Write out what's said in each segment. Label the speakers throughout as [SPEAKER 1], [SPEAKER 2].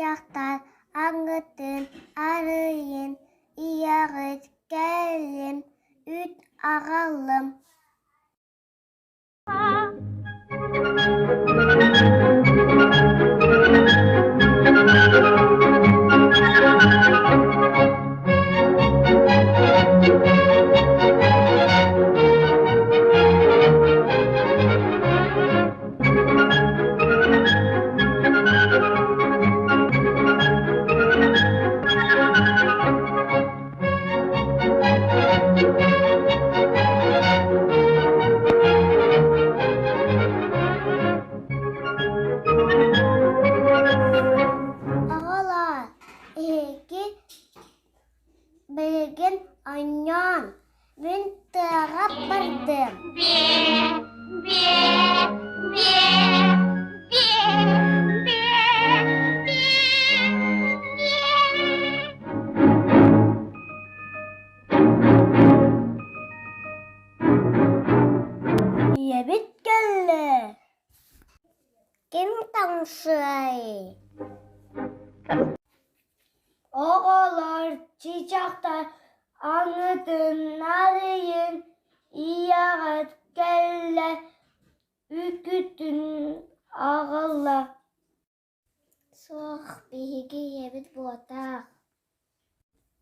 [SPEAKER 1] Чыычаахтар аҥытын арыйын, ийэҕит кэллим, үүт аҕаллым. Оҕолоор, эһиги билигин оонньоон, мин тыаҕа бардым. Ийэбит кэллэ. Ким таҥсыай?
[SPEAKER 2] Оҕолор чыычаахтар аҥытын арыйын, ийэҕит кэллэ, үкүтүн аҕалла.
[SPEAKER 1] Суох, биһиги ийэбит буотах.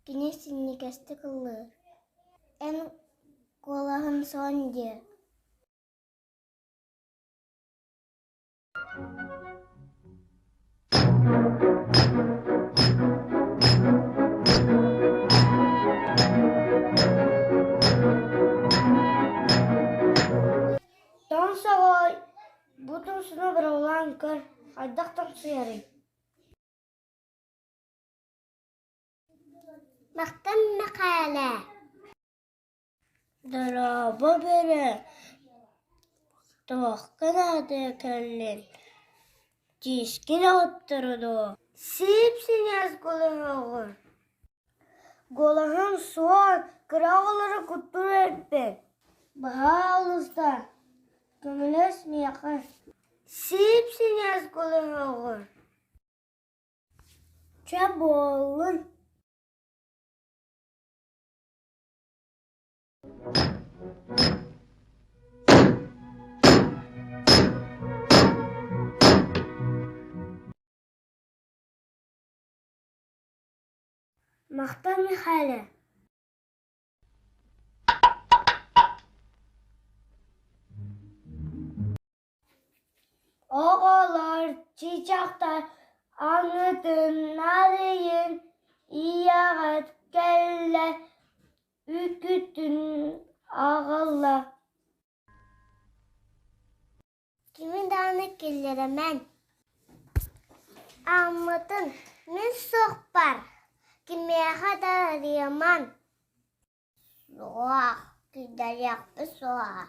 [SPEAKER 1] Кини синньигэстик ыллыыр. Эн куолаһын суон дии.
[SPEAKER 2] Тоҥсоҕой, бу тумсуну быраҕылаан көр, хайдах тоҥсуйарый?
[SPEAKER 1] Махтан Мэхээлэ
[SPEAKER 2] Дорообо бөрө, туохха наадыйа кэллиҥ, тиискин оҕотторо дуо? Сип-синээс кулуһуҕун, куолаһым суон, кыра оҕолору куттуур эбиппин. Баһаалыста, көмөлөс миэхэ. Сип-синээс кулуһуҕун. Чэ буоллун. Махтал Михайле. Оҕолор чыычаахтар аҥытын арыйын, ийэҕит кэллэ, үкүтүн аҕалла.
[SPEAKER 1] Кими даҕаны киллэримэҥ. Ааммытын мин суохпар кимиэхэ да арыйымаҥ. Суох, киллэриэхпит суоҕа.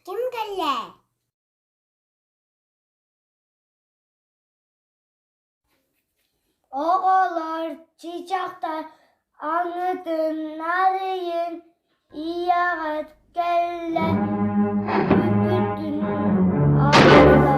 [SPEAKER 1] Ким кэллэ?
[SPEAKER 2] Оҕолор чыычаахтар аҥытын арыйын, ийэҕит кэллэ, үкүтүн аҕалла.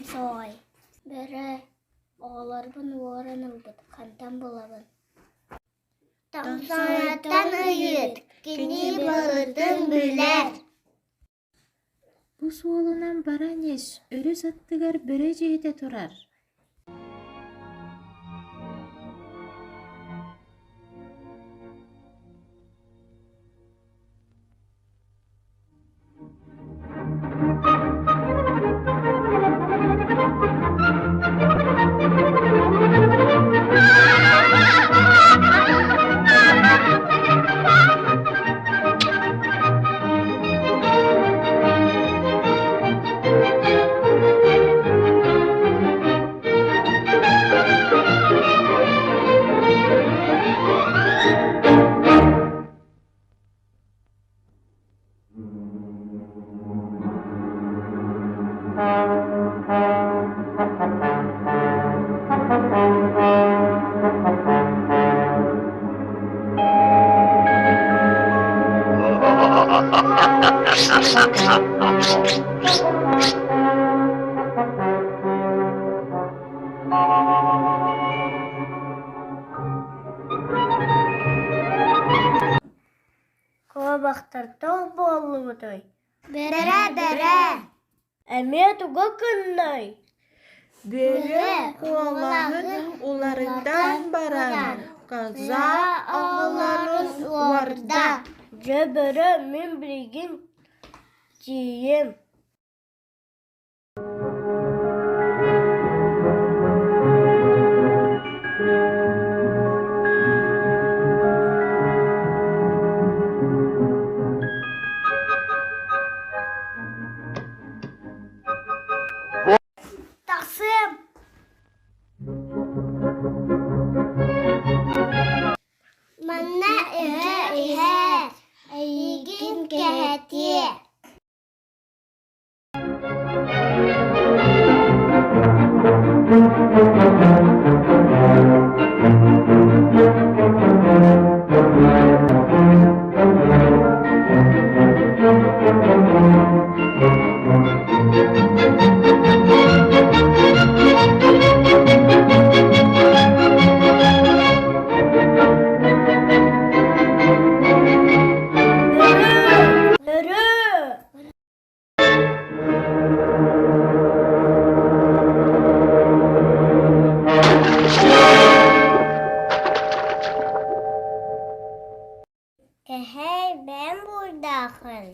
[SPEAKER 1] Тоҥсоҕой Бөрө оҕолорбун уоран ылбыт, хантан булабын? Тоҥсоҕойтон ыйыт, кини былытын билэр.
[SPEAKER 3] Бу суолунан баран ис, өрүс аттыгар бөрө дьиэтэ турар
[SPEAKER 2] Куобахтар тоҕо буоллубутуй?
[SPEAKER 1] Бэрэ-бэрэ
[SPEAKER 2] Эмиэ тугу гыннай?
[SPEAKER 3] Бөрө куолаһын уларытан баран, коза оҕолорун уорда.
[SPEAKER 2] Дьэ бөрө мин билигин тиийиэм.
[SPEAKER 1] Тахсыам Манна өһө иһэр, эйигин кэһэтиэ.
[SPEAKER 2] Бөрө!
[SPEAKER 1] Кэһэй, бэйэм буруйдааххын.